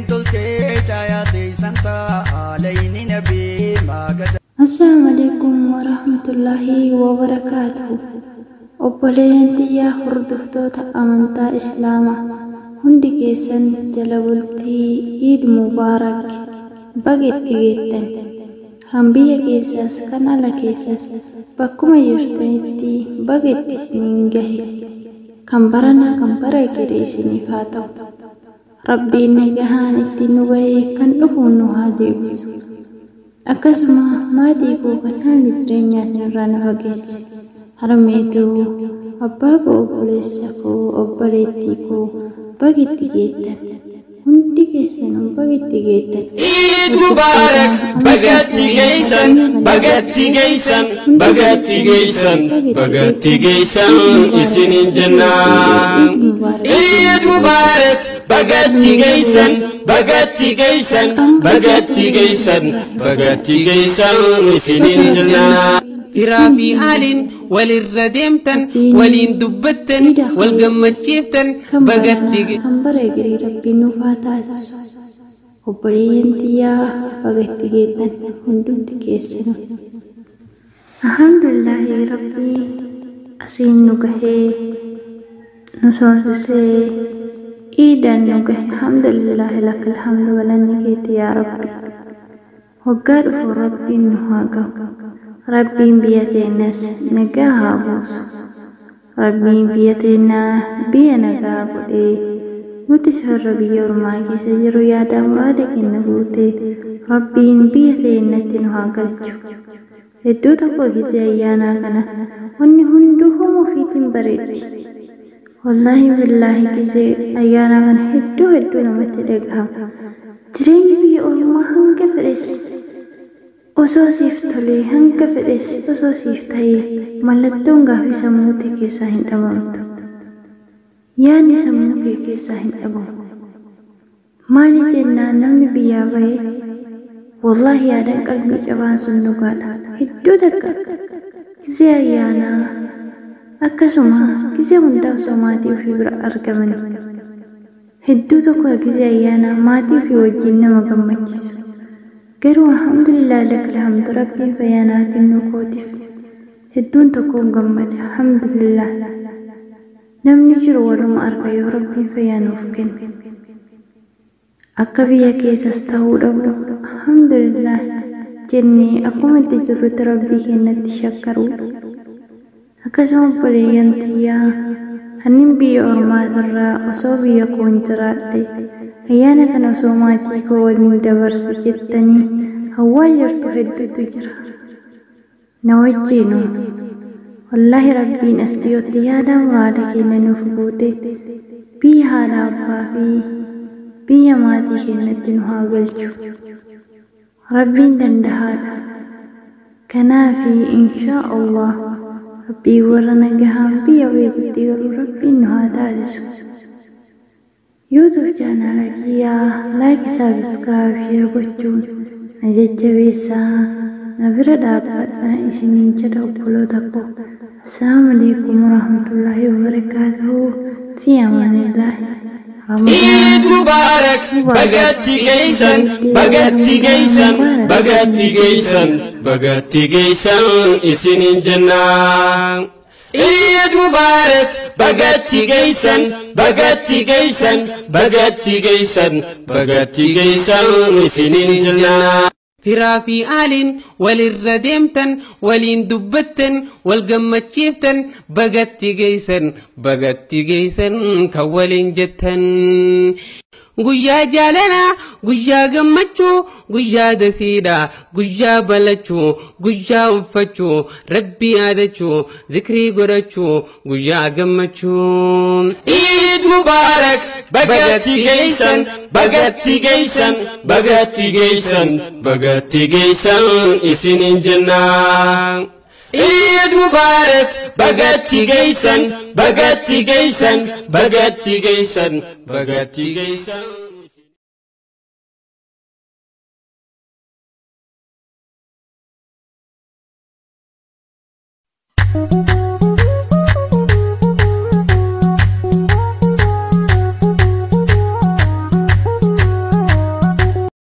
Toltee caayaa teessan ta'a layni nabii maagada. Assalaamu alaikum warahmatullaahi wabarakaatuhu. Obboleeyyan tiyyaa hordoftoota amantaa Islaamaa hundi keessan jala bultii Iid Mubaarak baga itti geettan. Kan biyya keessaas kan ala keessaas bakkuma jirtanitti baga itti isiniin gahe. Kan baranaa kan bara gede isiniif haa ta'u. Rabbiin nagahaan ittiin nu gahee kan dhufuun nu haa deebisu. Akkasuma maatii koo kan haalli jireenyaa isinirraa na fageesse. Harmeetuu, abbaa koo, obboleessa koo, obboleettii koo baga itti geettan. Hundi keessanuu baga itti geettan. Eid Mubarak bagatti geessan bagatti geessan bagatti geessan bagatti geessan isinin jenna. Eid Mubarak bagatti geessan bagatti geessan bagatti geessan bagatti geessan isinin jenna. Firaa fi aaliin walirra deemtan waliin dubbattan wal gammachiiftan bagatti kan bara egeree Rabbiin nuuf haa taasisu. Obboleeyyan tiyyaa baga itti geettan hundumti keessanuu. Alhamdulillaahi Rabbii asiin nu gahee nu soomsisee iidaan nu gahe. Alhamdulillaahi lakal hamdu galanni keetti yaa Rabbi. Waggaa dhufu Rabbiin nu haa gahu. Rabbiin biyya teenyas nagaa haa buusu. Rabbiin biyya teenyaa biyya nagaa godhee nuti warra biyya ormaa keessa jiru yaada muraada kenna guutee Rabbiin biyya teenyatti nu haa galchu. Iddoo tokko gisee ayyaanaa kana wanni hunduu homa ofiitiin bareeddi. Wallaahi billaahi gisee ayyaanaa kana hedduu hedduu namatti dhagahama. Jireenyi biyya ormaa hanga fedhes osoo siif tolee hanga fedhes osoo siif ta'ee mallattoon gaafii sammuu kee keessaa hin dhabamtu. Yaadni sammuu kee keessaa hin dhabamu. Maali jennaan namni biyyaa bahee wallaahi yaadaan qalbii cabaan sun dhugaadha. Hedduu takka gisee ayyaanaa akkasuma gisee hundaa osoo maatii ofii bira argaman hedduu tokko gisee ayyaanaa maatii ofii wajjin nama gammachiisu. Garuu alhamdulillah lakal hamdu Rabbiin fayyaa naa kennuu kootiif hedduun tokkoon gammada alhamdulillah. Namni jiru waluma arga yoo Rabbiin fayyaa nuuf kenne. Akka biyya keessas ta'uu dhabu alhamdulillah jennee akkuma itti jirrutti Rabbii keenyatti shakkaruudha. Akkasuma obboleeyyan tiyyaa kanneen biyya ormaatirraa osoo biyya koon jiraadhe ayyaana kana osoo maatii koo waliin dabarse jettanii hawwaa jirtu hedduutu jira. Na wajjinu wallaahi Rabbiin as dhiyootti yaada muraada keenya nuuf guute biyya haadha abbaa fi biyya maatii keenyatti nu haa galchu. Rabbiin dandahaadha. Kanaafi inshaa Allah Rabbii warra nagahaan biyya ofiitti galu Rabbiin nu haa taasisu. YouTube chaanaala kiyyaa like, subscribe, share gochuun na jajjabeessaa na bira dhaabbadhaa isiniin jedha obboloota koo. Assalaamu alaikum warahmatullaahi wabarakaatuhu. Fi amaanillaahi. Eid Mubarak bagatti geessan bagatti geessan bagatti geessan bagatti geessan isinin jenna. Eid Mubarak bagatti geessan bagatti geessan bagatti geessan bagatti geessan isinin jenna. Firaa fi aaliin walirra deemtan waliin dubbattan wal gammachiiftan bagatti geessan kan waliin jettan. Guyyaa jaalalaa guyyaa gammachuu guyyaa dasiidha guyyaa balachuu guyyaa uffachuu rabbii yaadachuu zikrii godhachuu guyyaa gammachuu. Eid Mubarak bagatti geessan bagatti geessan bagatti geessan bagatti geessan isinin jenna. Eid Mubarak bagatti geessan bagatti geessan bagatti geessan bagatti geessan.